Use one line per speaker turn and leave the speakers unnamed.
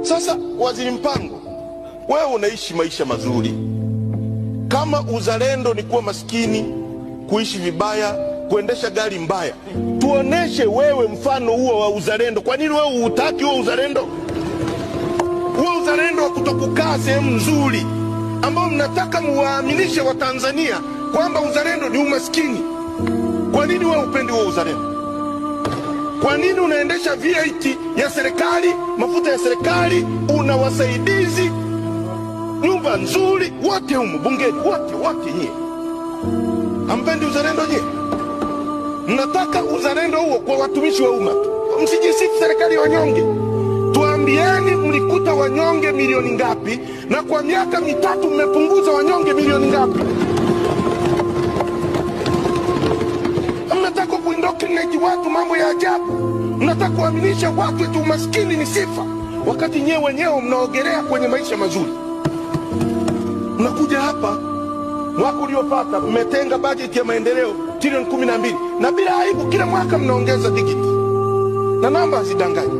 Sasa Waziri Mpango, wewe unaishi maisha mazuri. Kama uzalendo ni kuwa maskini, kuishi vibaya, kuendesha gari mbaya, tuoneshe wewe mfano huo wa uzalendo. Kwa nini wewe hutaki huo uzalendo? Huo uzalendo wa kutokukaa sehemu nzuri, ambao mnataka muwaaminishe Watanzania kwamba uzalendo ni umaskini. Kwa nini wewe upendi huo uzalendo? Kwa nini unaendesha V8 ya serikali, mafuta ya serikali, una wasaidizi, nyumba nzuri, wote humu bungeni, wote wote nyie hampendi uzalendo nyie? Mnataka uzalendo huo kwa watumishi wa umma tu. Msijisifu serikali ya wanyonge. Tuambieni mlikuta wanyonge milioni ngapi, na kwa miaka mitatu mmepunguza wanyonge milioni ngapi? Mnataka kuindoctrinate watu mambo ya ajabu. Mnataka kuaminisha watu eti umaskini ni sifa, wakati nyewe wenyewe mnaogelea kwenye maisha mazuri. Mnakuja hapa mwaka uliopata mmetenga bajeti ya maendeleo trilioni 12, na bila aibu kila mwaka mnaongeza digiti na namba hazidanganyi.